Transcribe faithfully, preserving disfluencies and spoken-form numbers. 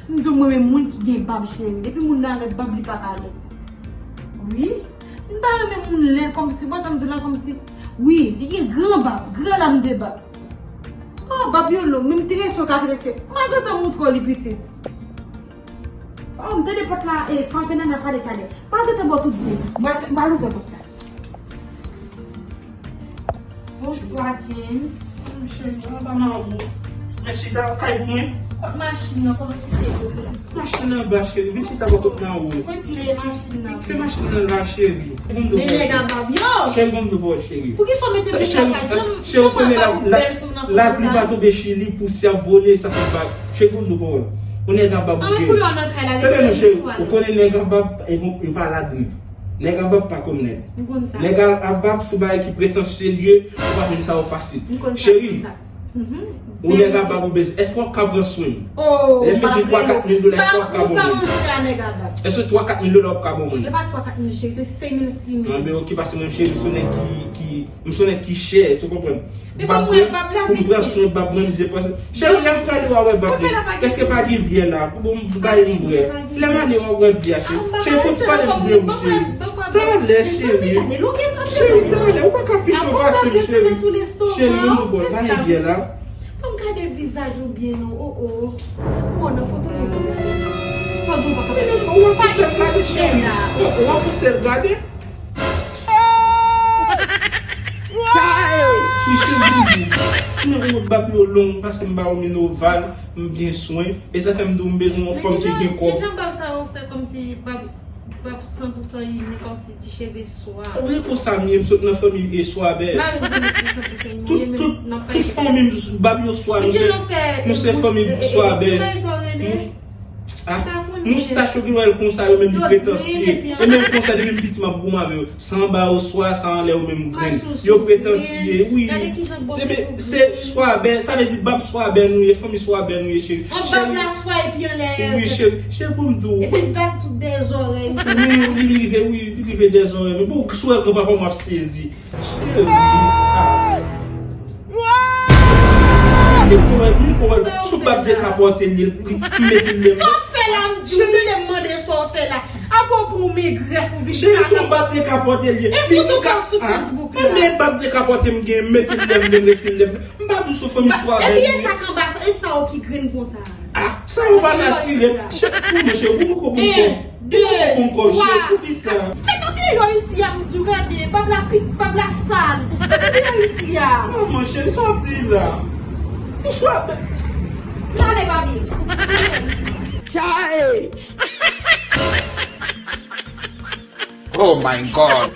M di w mwen renmen moun ki gen bab, cheri. Depi moun nan avèk bab, li pa ka lèd. Wi. M pa renmen moun lèd kòmsi, wè sa m di w la, kòmsi. Wi, li gen gran bab, gran lam de bab. Oh, bab yo long, menm trese w ka trese. M pa gentan moutre w li pitit. Oh, m tande pòt la, e, frape nan, nan pale talè. M pa gentan ba w tout zye. M pa, m pa louvè pòt la. Bonswa, James. Cheri, sa va nan ou? Mèsi, ta kay pou mwen. Kot machin nan, kote w kite l? Machin nan anba, cheri. Mèsi, ta ba kot nan ou? Kot kle machin nan? Kle machin nan la, cheri. Men nèg a bab yo! Cheri, bon, nou bon, cheri. Poukisa w mete m nan sa? Cheri, ou konnen la, la, lapli pa tonbe Chili, pousyè ap vole, sa fè bab. Cheri, bon, nou bon. Ou nèg a bab ou ye. Tande non, cheri, ou konnen nèg a bab, e bon, yo pa ladriv. Nèg a bab pa kòm nèg. M konn sa. Nèg a, a bab sou bagay ki pretansye li ye, ou pa jwenn sa yo fasil. M konn sa, m konn sa. Cheri, ou nèg a bab ou bezwen. Èske w ap ka pran swen m? Oh, lè m bezwen twa, kat mil dola, èske w ap ka ban mwen? Èske twa, kat mil dola w ap ka ban mwen? E pa twa, kat mil, cheri, se senk mil, sis mil. Anben, oke, paske mwen, cheri, m se yon nèg ki, ki, m se yon nèg ki chè, èske w konprann? Bab mwen, pou m pran swen bab mwen, m depanse. Cheri, lè m prale, w a wè bab mwen. Èske pa gen byè la? Pou bon, m bay yon bwè. Lè m ale, w a wè byè, cheri. Cheri, fò ti pale m de ou, cheri. Talè, cheri. Cheri, talè. Ou pa ka pi cho pase m, cheri. Cheri, yon nou bò, pa gen byè la. Fò m gade vizaj ou byen, non. Oh, oh. Mwen nan foto mwen. Sa w di w pa ka pale. Ou ap pouse l gade, cheri. Ou ap pouse l gade. Misye boudou. Mwen, mwen, bab yo long, paske m ba yo minoval, m gen swen. E sa fè m di w m bezwen yon fanm ki gen kòb. Men kijan, kijan bab sa yo fè kòmsi bab, bab san pou san inik, kòmsi ti cheve swa? Wi, konsa m ye, m sot nan fanmi vye swabè. Mari m konnen se san pou san inik, tout, tout, tout fanmi m, bab yo swa, nou se, nou se fanmi swabè. Ah, moustach yo ki wè l konsa, yo menm li pretansye. E menm konsa, depi m piti, m ap goumen avè yo. Sa anba yo swa, sa anlè yo menm grenn. Yo pretansye, wi. Ebyen, se swabè, sa vle di bab swabè nou ye, fanmi swabè nou ye, cheri. An bab la swa epi anlè. Wi, cheri, cheri, pou m di w. Epi l pase tout dèzòrèy. Wi, li rive, wi, li rive dèzòrèy. Men pou w sou wè granpapa m ap sezi. Cheri, ah. Li kòrèk, li kòrèk. Sou bab dekapòte li, li, li mete l lèm. Sa w fè la, m di w, tande m mande sa w fè la. Apre w pran yon megrès, ou vin. Cheri, sou bab dekapòte li. E foto sa w sou Facebook la. Men bab dekapòte m gen, mete l lèm, men mete l lèm. M pa di w se fanmi swabè. Epi e sa k anba sa, e sa w ki grenn konsa. Ah, sa yo pa natirèl. Chè, pou mwen, chè, ou poko pou m kò. Ou poko pou m kò, chè, poukisa? Met ou deyò isi a, m di w, gade, bab la pik, bab la sal. Met ou deyò isi a. Kòman, chè, sa w ap di la? Ou swabè. N ale, baby. Chai! Oh my God!